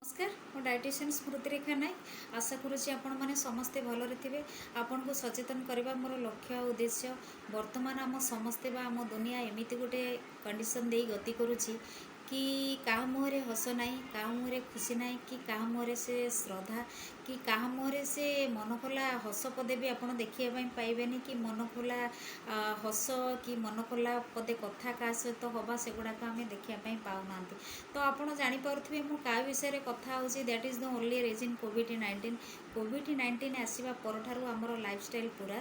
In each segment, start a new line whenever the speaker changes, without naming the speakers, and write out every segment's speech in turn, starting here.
ନମସ୍କାର, ମୁଁ ଡାଇଟିସିଆନ୍ ସ୍ମୃତିରେଖା ନାୟକ। ଆଶା କରୁଛି ଆପଣମାନେ ସମସ୍ତେ ଭଲରେ ଥିବେ। ଆପଣଙ୍କୁ ସଚେତନ କରିବା ମୋର ଲକ୍ଷ୍ୟ ଆଉ ଉଦ୍ଦେଶ୍ୟ। ବର୍ତ୍ତମାନ ଆମ ସମସ୍ତେ ବା ଆମ ଦୁନିଆ ଏମିତି ଗୋଟେ କଣ୍ଡିସନ୍ ଦେଇ ଗତି କରୁଛି କି କାହା ମୁହଁରେ ହସ ନାହିଁ, କାହା ମୁହଁରେ ଖୁସି ନାହିଁ, କି କାହା ମୁହଁରେ ସେ ଶ୍ରଦ୍ଧା, କି କାହା ମୁହଁରେ ସେ ମନ ଖୋଲା ହସ ପଦେ ବି ଆପଣ ଦେଖିବା ପାଇଁ ପାଇବେନି, କି ମନ ଖୋଲା ହସ କି ମନ ଖୋଲା ପଦେ କଥା କାହା ସହିତ ହେବା, ସେଗୁଡ଼ାକ ଆମେ ଦେଖିବା ପାଇଁ ପାଉନାହାନ୍ତି। ତ ଆପଣ ଜାଣିପାରୁଥିବେ ମୁଁ କାହା ବିଷୟରେ କଥା ହେଉଛି। That is the only reason, COVID-19. COVID-19 ଆସିବା ପରଠାରୁ ଆମର ଲାଇଫଷ୍ଟାଇଲ୍ ପୁରା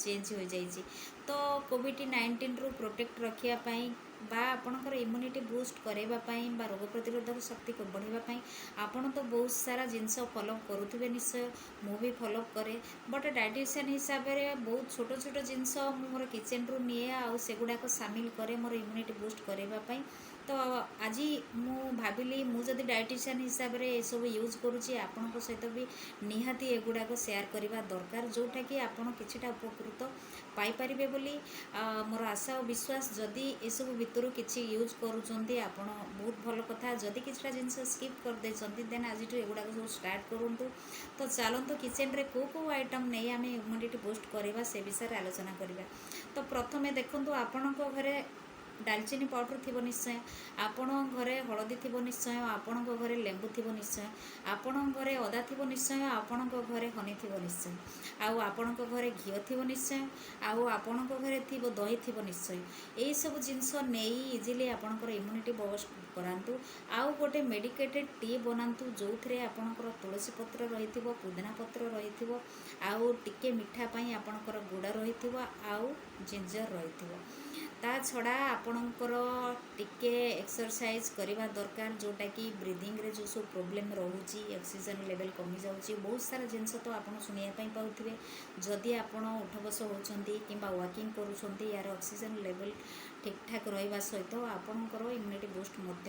ଚେଞ୍ଜ ହୋଇଯାଇଛି। ତ କୋଭିଡ଼ 19ରୁ ପ୍ରୋଟେକ୍ଟ ରଖିବା ପାଇଁ ବା ଆପଣଙ୍କର ଇମ୍ୟୁନିଟି ବୁଷ୍ଟ କରାଇବା ପାଇଁ ବା ରୋଗ ପ୍ରତିରୋଧକ ଶକ୍ତିକୁ ବଢ଼ାଇବା ପାଇଁ ଆପଣ ତ ବହୁତ ସାରା ଜିନିଷ ଫଲୋ କରୁଥିବେ ନିଶ୍ଚୟ। ମୁଁ ବି ଫଲୋ କରେ, ବଟ୍ ଡାଇଟିସିଆନ୍ ହିସାବରେ ବହୁତ ଛୋଟ ଛୋଟ ଜିନିଷ ମୁଁ ମୋର କିଚେନ୍ରୁ ନିଏ ଆଉ ସେଗୁଡ଼ାକ ସାମିଲ କରେ ମୋର ଇମ୍ୟୁନିଟି ବୁଷ୍ଟ କରାଇବା ପାଇଁ। ତ ଆଜି ମୁଁ ଭାବିଲି, ମୁଁ ଯଦି ଡାଇଟିସିଆନ୍ ହିସାବରେ ଏସବୁ ୟୁଜ୍ କରୁଛି, ଆପଣଙ୍କ ସହିତ ବି ନିହାତି ଏଗୁଡ଼ାକ ସେୟାର କରିବା ଦରକାର, ଯେଉଁଟାକି ଆପଣ କିଛିଟା ଉପକୃତ ପାଇପାରିବେ ବୋଲି ମୋର ଆଶା ଓ ବିଶ୍ୱାସ। ଯଦି ଏସବୁ ଭିତରୁ କିଛି ୟୁଜ୍ କରୁଛନ୍ତି ଆପଣ, ବହୁତ ଭଲ କଥା। ଯଦି କିଛିଟା ଜିନିଷ ସ୍କିପ୍ କରିଦେଇଛନ୍ତି, ଦେନ୍ ଆଜିଠୁ ଏଗୁଡ଼ାକ ସବୁ ଷ୍ଟାର୍ଟ କରନ୍ତୁ। ତ ଚାଲନ୍ତୁ, କିଚେନ୍ରେ କେଉଁ କେଉଁ ଆଇଟମ୍ ନେଇ ଆମେ ଇମ୍ୟୁନିଟି ବୁଷ୍ଟ କରିବା, ସେ ବିଷୟରେ ଆଲୋଚନା କରିବା। ତ ପ୍ରଥମେ ଦେଖନ୍ତୁ, ଆପଣଙ୍କ ଘରେ ଡାଲଚିନି ପାଉଡ଼ର ଥିବ ନିଶ୍ଚୟ, ଆପଣଙ୍କ ଘରେ ହଳଦୀ ଥିବ ନିଶ୍ଚୟ, ଆପଣଙ୍କ ଘରେ ଲେମ୍ବୁ ଥିବ ନିଶ୍ଚୟ, ଆପଣଙ୍କ ଘରେ ଅଦା ଥିବ ନିଶ୍ଚୟ, ଆପଣଙ୍କ ଘରେ ହନି ଥିବ ନିଶ୍ଚୟ, ଆଉ ଆପଣଙ୍କ ଘରେ ଘିଅ ଥିବ ନିଶ୍ଚୟ, ଆଉ ଆପଣଙ୍କ ଘରେ ଥିବ ଦହି ଥିବ ନିଶ୍ଚୟ। ଏଇସବୁ ଜିନିଷ ନେଇ ଇଜିଲି ଆପଣଙ୍କର ଇମ୍ୟୁନିଟି ବୁଷ୍ଟ କରାନ୍ତୁ। ଆଉ ଗୋଟେ ମେଡ଼ିକେଟେଡ଼ ଟି ବନାନ୍ତୁ, ଯେଉଁଥିରେ ଆପଣଙ୍କର ତୁଳସୀ ପତ୍ର ରହିଥିବ, ପୁଦିନା ପତ୍ର ରହିଥିବ, ଆଉ ଟିକେ ମିଠା ପାଇଁ ଆପଣଙ୍କର ଗୁଡ଼ ରହିଥିବ ଆଉ ଜିଞ୍ଜର ରହିଥିବ। ତା ଛଡ଼ା ଆପଣଙ୍କର ଟିକେ ଏକ୍ସରସାଇଜ୍ କରିବା ଦରକାର, ଯେଉଁଟାକି ବ୍ରିଦିଂରେ ଯେଉଁ ସବୁ ପ୍ରୋବ୍ଲେମ୍ ରହୁଛି, ଅକ୍ସିଜେନ୍ ଲେଭେଲ୍ କମିଯାଉଛି, ବହୁତ ସାରା ଜିନିଷ ତ ଆପଣ ଶୁଣିବା ପାଇଁ ପାଉଥିବେ। ଯଦି ଆପଣ ଉଠ ବସ ହେଉଛନ୍ତି କିମ୍ବା ୱାକିଂ କରୁଛନ୍ତି, ୟାର ଅକ୍ସିଜେନ୍ ଲେଭେଲ୍ ଠିକ୍ଠାକ୍ ରହିବା ସହିତ ଆପଣଙ୍କର ଇମ୍ୟୁନିଟି ବୁଷ୍ଟ ମଧ୍ୟ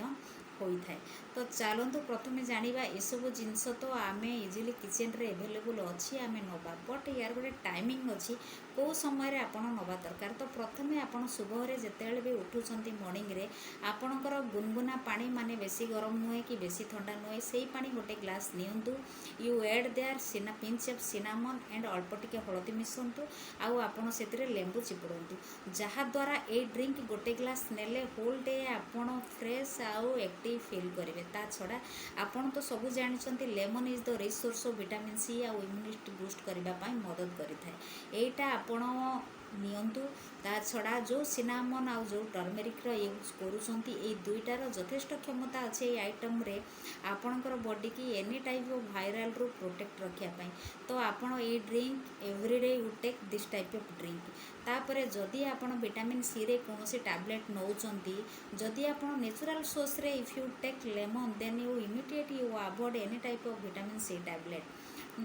ହୋଇଥାଏ। ତ ଚାଲନ୍ତୁ ପ୍ରଥମେ ଜାଣିବା, ଏସବୁ ଜିନିଷ ତ ଆମେ ଇଜିଲି କିଚେନ୍ରେ ଏଭେଲେବୁଲ୍ ଅଛି, ଆମେ ନେବା, ବଟ୍ ୟାର ଗୋଟେ ଟାଇମିଂ ଅଛି, କେଉଁ ସମୟରେ ଆପଣ ନେବା ଦରକାର। ତ ପ୍ରଥମେ ଆପଣ ସୁବହରେ ଯେତେବେଳେ ବି ଉଠୁଛନ୍ତି ମର୍ଣ୍ଣିଂରେ, ଆପଣଙ୍କର ଗୁନଗୁନା ପାଣି, ମାନେ ବେଶୀ ଗରମ ନୁହେଁ କି ବେଶୀ ଥଣ୍ଡା ନୁହେଁ, ସେଇ ପାଣି ଗୋଟେ ଗ୍ଲାସ୍ ନିଅନ୍ତୁ। You add there pinch of cinnamon and ଅଳ୍ପ ଟିକେ ହଳଦୀ ମିଶନ୍ତୁ ଆଉ ଆପଣ ସେଥିରେ ଲେମ୍ବୁ ଚିପୁଡ଼ନ୍ତୁ, ଯାହାଦ୍ୱାରା ଏଇ ଡ୍ରିଙ୍କ ଗୋଟେ ଗ୍ଲାସ୍ ନେଲେ ହୋଲ୍ ଡେ ଆପଣ ଫ୍ରେଶ୍ ଆଉ ଆକ୍ଟିଭ୍ ଫିଲ୍ କରିବେ। ତା ଛଡ଼ା ଆପଣ ତ ସବୁ ଜାଣିଛନ୍ତି, lemon is the rich source of vitamin C ଆଉ ଇମ୍ୟୁନିଟି ବୁଷ୍ଟ କରିବା ପାଇଁ ମଦତ କରିଥାଏ। ଏଇଟା ଆପଣ ନିଅନ୍ତୁ। ତା ଛଡ଼ା ଯେଉଁ ସିନାମନ୍ ଆଉ ଯେଉଁ ଟର୍ମେରିକ୍ର ୟୁଜ୍ କରୁଛନ୍ତି, ଏଇ ଦୁଇଟାର ଯଥେଷ୍ଟ କ୍ଷମତା ଅଛି ଏଇ ଆଇଟମ୍ରେ ଆପଣଙ୍କର ବଡ଼ିକି ଏନି ଟାଇପ୍ ଅଫ୍ ଭାଇରାଲରୁ ପ୍ରୋଟେକ୍ଟ ରଖିବା ପାଇଁ। ତ ଆପଣ ଏଇ drink everyday you take this type of drink. ତାପରେ ଯଦି ଆପଣ ଭିଟାମିନ୍ ସିରେ କୌଣସି ଟ୍ୟାବଲେଟ୍ ନେଉଛନ୍ତି, ଯଦି ଆପଣ natural ସୋର୍ସରେ if you take lemon, then you immediate you avoid any type of vitamin C tablet.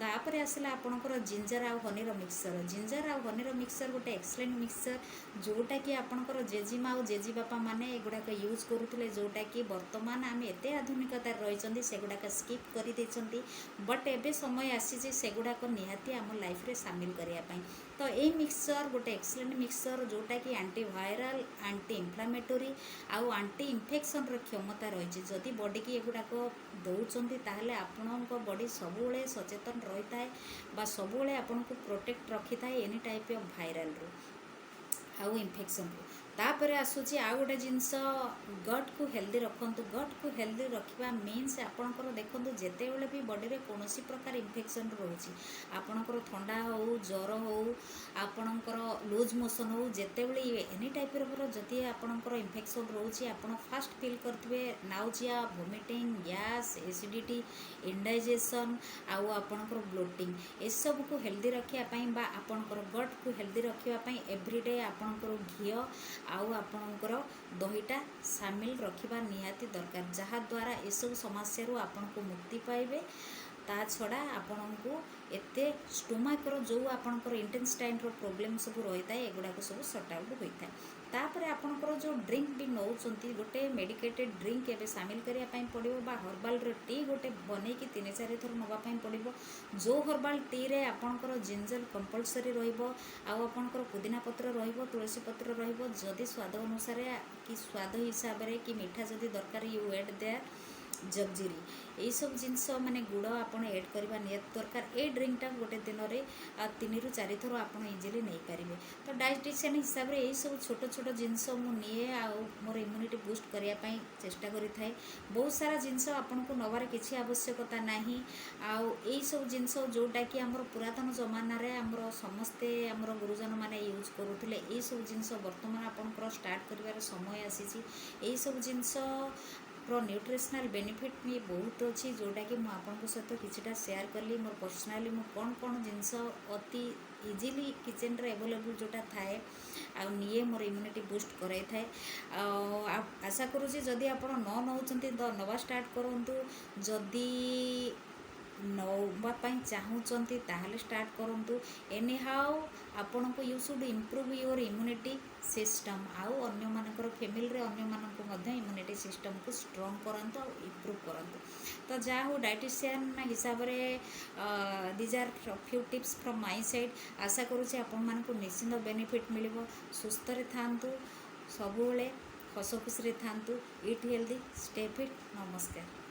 ତାପରେ ଆସିଲା ଆପଣଙ୍କର ଜିଞ୍ଜର ଆଉ ହନିର ମିକ୍ସଚର। ଜିଞ୍ଜର ଆଉ ହନିର ମିକ୍ସଚର ଗୋଟେ ଏକ୍ସଲେଣ୍ଟ ମିକ୍ସଚର, ଯେଉଁଟାକି ଆପଣଙ୍କର ଜେଜିମା ଆଉ ଜେଜିବାପା ମାନେ ଏଗୁଡ଼ାକ ୟୁଜ୍ କରୁଥିଲେ, ଯେଉଁଟାକି ବର୍ତ୍ତମାନ ଆମେ ଏତେ ଆଧୁନିକତାରେ ରହିଛନ୍ତି, ସେଗୁଡ଼ାକ ସ୍କିପ୍ କରିଦେଇଛନ୍ତି। ବଟ୍ ଏବେ ସମୟ ଆସିଛି ସେଗୁଡ଼ାକ ନିହାତି ଆମ ଲାଇଫରେ ସାମିଲ କରିବା ପାଇଁ। ତ ଏଇ ମିକ୍ସଚର ଗୋଟେ ଏକ୍ସଲେଣ୍ଟ ମିକ୍ସଚର, ଯେଉଁଟାକି ଆଣ୍ଟିଭାଇରାଲ, ଆଣ୍ଟି ଇନଫ୍ଲାମେଟୋରୀ ଆଉ ଆଣ୍ଟି ଇନଫେକ୍ସନର କ୍ଷମତା ରହିଛି। ଯଦି ବଡ଼ିକି ଏଗୁଡ଼ାକ ଦେଉଛନ୍ତି, ତାହେଲେ ଆପଣଙ୍କ ବଡ଼ି ସବୁବେଳେ ସଚେତନ ରହିଥାଏ ବା ସବୁବେଳେ ଆପଣଙ୍କୁ ପ୍ରୋଟେକ୍ଟ ରଖିଥାଏ ଏନି ଟାଇପ୍ ଅଫ୍ ଭାଇରାଲରୁ ଆଉ ଇନଫେକ୍ସନରୁ। ତାପରେ ଆସୁଛି ଆଉ ଗୋଟେ ଜିନିଷ, ଗଟ୍କୁ ହେଲ୍ଦି ରଖନ୍ତୁ। ଗଟ୍କୁ ହେଲ୍ଦି ରଖିବା ମିନ୍ସ ଆପଣଙ୍କର, ଦେଖନ୍ତୁ, ଯେତେବେଳେ ବି ବଡ଼ିରେ କୌଣସି ପ୍ରକାର ଇନଫେକ୍ସନ୍ ରହୁଛି, ଆପଣଙ୍କର ଥଣ୍ଡା ହେଉ, ଜ୍ୱର ହେଉ, ଆପଣଙ୍କର ଲୁଜ୍ ମୋସନ୍ ହେଉ, ଯେତେବେଳେ ଏନି ଟାଇପ୍ର ଯଦି ଆପଣଙ୍କର ଇନଫେକ୍ସନ୍ ରହୁଛି, ଆପଣ ଫାଷ୍ଟ ଫିଲ୍ କରିଥିବେ ନାଉଜିଆ, ଭୋମିଟିଂ, ଗ୍ୟାସ୍, ଏସିଡ଼ିଟି, ଇନଡାଇଜେସନ୍ ଆଉ ଆପଣଙ୍କର ବ୍ଲୋଟିଂ। ଏସବୁକୁ ହେଲ୍ଦି ରଖିବା ପାଇଁ ବା ଆପଣଙ୍କର ଗଟ୍କୁ ହେଲ୍ଦି ରଖିବା ପାଇଁ ଏଭ୍ରିଡେ ଆପଣଙ୍କର ଘିଅ ଆଉ ଆପଣଙ୍କର ଦହିଟା ସାମିଲ ରଖିବା ନିହାତି ଦରକାର, ଯାହାଦ୍ୱାରା ଏସବୁ ସମସ୍ୟାରୁ ଆପଣଙ୍କୁ ମୁକ୍ତି ପାଇବେ। ତା ଛଡ଼ା ଆପଣଙ୍କୁ ଏତେ ଷ୍ଟୋମାକ୍ର ଯେଉଁ ଆପଣଙ୍କର ଇଣ୍ଟେଷ୍ଟାଇନ୍ର ପ୍ରୋବ୍ଲେମ୍ ସବୁ ରହିଥାଏ, ଏଗୁଡ଼ାକ ସବୁ ସର୍ଟ ଆଉଟ୍ ହୋଇଥାଏ। ତାପରେ ଆପଣଙ୍କର ଯେଉଁ ଡ୍ରିଙ୍କ ବି ନେଉଛନ୍ତି, ଗୋଟେ ମେଡ଼ିକେଟେଡ଼ ଡ୍ରିଙ୍କ ଏବେ ସାମିଲ କରିବା ପାଇଁ ପଡ଼ିବ ବା ହର୍ବାଲର ଟି ଗୋଟେ ବନେଇକି ତିନି ଚାରି ଥର ନେବା ପାଇଁ ପଡ଼ିବ, ଯେଉଁ ହର୍ବାଲ ଟିରେ ଆପଣଙ୍କର ଜିଞ୍ଜର କମ୍ପଲସରି ରହିବ ଆଉ ଆପଣଙ୍କର ପୁଦିନା ପତ୍ର ରହିବ, ତୁଳସୀ ପତ୍ର ରହିବ। ଯଦି ସ୍ୱାଦ ଅନୁସାରେ କି ସ୍ୱାଦ ହିସାବରେ କି ମିଠା ଯଦି ଦରକାର, you add there. ଜଲଜିରି, ଏଇସବୁ ଜିନିଷ ମାନେ ଗୁଡ଼ ଆପଣ ଏଡ଼୍ କରିବା ନିହାତି ଦରକାର। ଏଇ ଡ୍ରିଙ୍କଟା ଗୋଟେ ଦିନରେ 3ରୁ 4 ଥର ଆପଣ ଇଜିଲି ନେଇପାରିବେ। ତ ଡାଇଟିସିଆନ୍ ହିସାବରେ ଏଇସବୁ ଛୋଟ ଛୋଟ ଜିନିଷ ମୁଁ ନିଏ ଆଉ ମୋର ଇମ୍ୟୁନିଟି ବୁଷ୍ଟ କରିବା ପାଇଁ ଚେଷ୍ଟା କରିଥାଏ। ବହୁତ ସାରା ଜିନିଷ ଆପଣଙ୍କୁ ନେବାର କିଛି ଆବଶ୍ୟକତା ନାହିଁ। ଆଉ ଏଇସବୁ ଜିନିଷ ଯେଉଁଟାକି ଆମର ପୁରାତନ ଜମାନାରେ ଆମର ସମସ୍ତେ ଆମର ଗୁରୁଜନମାନେ ୟୁଜ୍ କରୁଥିଲେ, ଏଇସବୁ ଜିନିଷ ବର୍ତ୍ତମାନ ଆପଣଙ୍କର ଷ୍ଟାର୍ଟ କରିବାର ସମୟ ଆସିଛି। ଏଇସବୁ ଜିନିଷ ର ନ୍ୟୁଟ୍ରିସନାଲ୍ ବେନିଫିଟ୍ ବି ବହୁତ ଅଛି, ଯେଉଁଟାକି ମୁଁ ଆପଣଙ୍କ ସହିତ କିଛିଟା ସେୟାର କଲି। ମୋର ପର୍ସନାଲି ମୁଁ କ'ଣ କ'ଣ ଜିନିଷ ଅତି ଇଜିଲି କିଚେନ୍ରେ ଆଭେଲେବୁଲ୍ ଯେଉଁଟା ଥାଏ ଆଉ ନିଏ, ମୋର ଇମ୍ୟୁନିଟି ବୁଷ୍ଟ କରାଇଥାଏ। ଆଉ ଆଶା କରୁଛି, ଯଦି ଆପଣ ନ ନେଉଛନ୍ତି ତ ନେବା ଷ୍ଟାର୍ଟ କରନ୍ତୁ। ଯଦି ନେବା ପାଇଁ ଚାହୁଁଛନ୍ତି, ତାହେଲେ ଷ୍ଟାର୍ଟ କରନ୍ତୁ। ଏନି ହାଉ ଆପଣଙ୍କୁ you should improve your immunity system ଆଉ ଅନ୍ୟମାନଙ୍କର ଫ୍ୟାମିଲିରେ ଅନ୍ୟମାନଙ୍କୁ ମଧ୍ୟ ଇମ୍ୟୁନିଟି ସିଷ୍ଟମ୍କୁ ଷ୍ଟ୍ରଙ୍ଗ କରନ୍ତୁ ଆଉ ଇମ୍ପ୍ରୁଭ୍ କରନ୍ତୁ। ତ ଯାହା ହଉ, ଡାଇଟିସିଆନ୍ ହିସାବରେ these are few tips from my side. ଆଶା କରୁଛି ଆପଣମାନଙ୍କୁ ନିଶ୍ଚିନ୍ତ ବେନିଫିଟ୍ ମିଳିବ। ସୁସ୍ଥରେ ଥାଆନ୍ତୁ, ସବୁବେଳେ ହସ ଖୁସିରେ ଥାଆନ୍ତୁ। Eat healthy, stay fit. ନମସ୍କାର।